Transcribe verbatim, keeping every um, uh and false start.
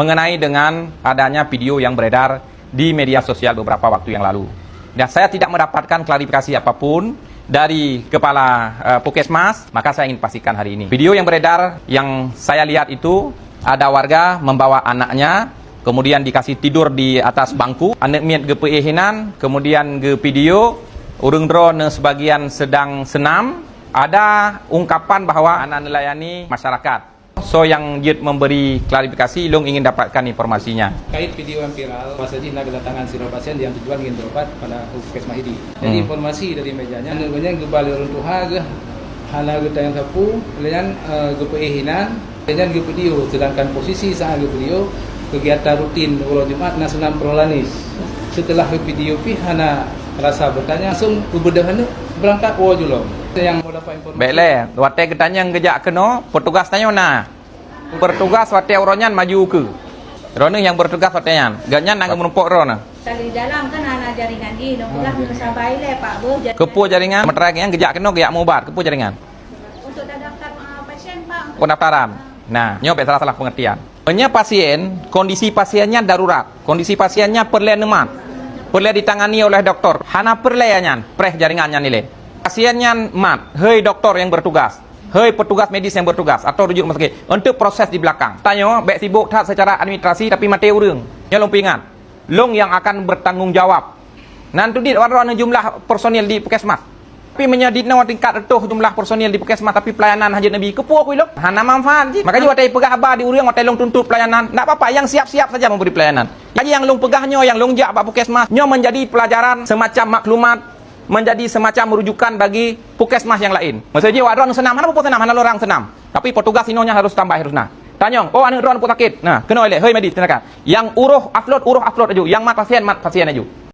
mengenai dengan adanya video yang beredar di media sosial beberapa waktu yang lalu. Dan saya tidak mendapatkan klarifikasi apapun dari kepala, eh, Puskesmas, maka saya ingin pastikan hari ini. Video yang beredar yang saya lihat itu ada warga membawa anaknya, kemudian dikasih tidur di atas bangku, aneuk miet geupeuéh inan, kemudian geuvideo, ureuëng droeneuh sebagian sedang senam, ada ungkapan bahwa hana neulayani masyarakat. Soe nyang jeuet memberi klarifikasi, lôn ingin dapatkan informasinya. Kait video yang viral, masa jih na kedatangan sidroe pasien yang tujuan ingin berobat pada Puskesmas Idi. Jadi, hmm, informasi dari meja nyan, aneuk geuh nyan geuba lé ureuëng tuha geuh hana geutanyong sapeue, lé nyan, eh, geupeuéh inan, lé nyan geuvideo, sedangkan posisi saat geuvideo, kegiatan rutin uroe Jumat na seunam prolanis. Setelah geuvideo pih hana rasa bertanya, langsung geubeudôh aneuk beurangkat woe ju lom. Nyang dapat informasi. Bék lé, watée geutanyong geujak keunoe, petugas tanyoe na. Petugas watée uroe nyan maju ukeue. Droeneuh nyang bertugas watée nyan. Gobnyan na geumeurumpok droeneuh. Kali jalan kan hana jaringan di, nong peugah nyoe sabai lé, Pak, beuh jaringan. Keupeue jaringan? Meuterai nyang geujak keunoe geujak meuubat. Keupeue jaringan? Untuk tadaftar, ah, pasien, Pak. Pendaftaran. Nah, nyoe bék salah-salah pengertian. Meunyoe pasien, kondisi pasiennya darurat, kondisi pasiennya peureulée neumat, peureulée ditangani oleh doktor, hana peureulée nyan, preh jaringan nyan ilée. Pasien nyan mat, hei doktor yang bertugas, hei petugas medis yang bertugas atau rujuk rumah sakit, untuk proses di belakang. Tanyoe bék sibuk that secara administrasi tapi maté ureuëng. Nyoe lôn peuingat, lôn yang akan bertanggung jawab. Nan tudit waroe jumlah personil di Puskesmas. Tapi meunyoe di noe tingkat reutôh jumlah personil di Puskesmas tapi pelayanan hajat Nabi, keupeue kui lôn? Hana manfaat jih. Makanya watée peugah haba di ureuëng watée lôn tuntut pelayanan, ndak apa-apa, yang siap-siap saja memberi pelayanan. Jadi yang lôn peugah nyoe, yang lôn jak bak Puskesmas, nyoe menjadi pelajaran semacam maklumat, menjadi semacam rujukan bagi Puskesmas yang lain. Maksud jih, wak droeneuh senam, hana peue senam, hana lôn larang senam. Tapi petugas inoe nyan harus tambah harus na. Tanyong, oh, aneuk droeneuh peue sakit. Nah, keunoe ilée, hei medis, silakan. Yang uroh upload, uroh upload aju. Yang mat pasien, mat pasien aju.